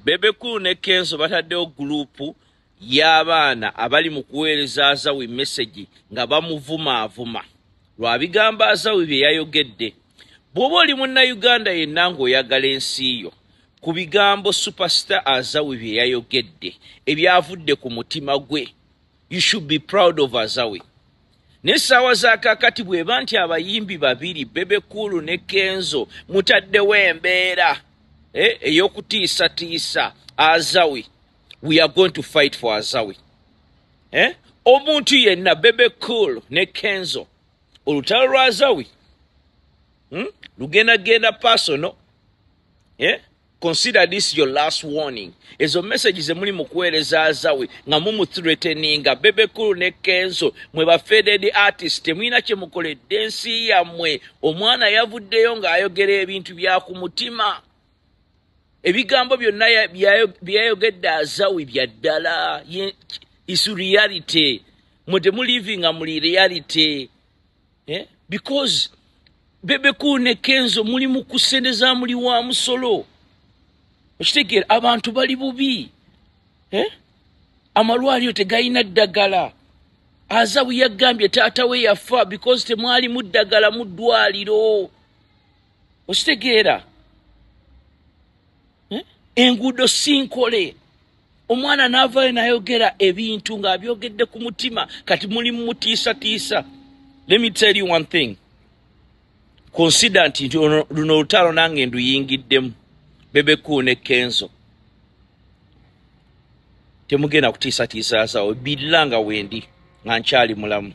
Bebe Cool ne Kenzo bataddewo group y'abaana abali mu kuweereza Azawi message nga bamuvumaavuma lwa bigambo Azawi bye yayogedde. Bw'oba oli Munnayuganda yenna ng'oyagala ensi yo, ku bigambo Superstar Azawi bye yayogedde ebyavudde ku mutima gwe, you should be proud of Azawi. N'essaawa za kaakati bw'eba nti abayimbi babiri Bebe Cool ne Kenzo mutaddewo embeera ey'okutiisatiisa Azawi, we are going to fight for Azawi. Omuntu yenna Bebe Cool ne Kenzo, olutalo lwa Azawi lugenda genda personal. Consider this your last warning. Ezo message ze muli mu kuweereza Azawi nga mumuthreateninga, Bebe Cool ne Kenzo, mwe ba faded artist, temulina kye mukoledde ensi yammwe. Omwana yavuddeyo ng'ayogera ebintu bya ku mutima. Ebigambo byonna byayogedde Azawi bya ddala, is reality. Mwe temulivinga muli reality, eh? Because Bebe Cool ne Kenzo muli mu kusendeza muli wa musolo. Okitegeera, abantu bali bubi, eh? Amalwaliro tegalina ddagala. Azawi yagambye taata we yafa because temwalimu ddagala mu ddwaliro. Okitegeera, eh? Enguudo si nkole. Omwana n'avaayo n'ayogera ebintu ng'abyogedde ku mutima, kati muli mutiisatiisa. Let me tell you one thing, consider nti luno olutalo nange nduyingiddemu. Bebe Cool ne Kenzo, temugenda kutiisatiisa Azawi. Billa nga wendi nga nkyali mulamu.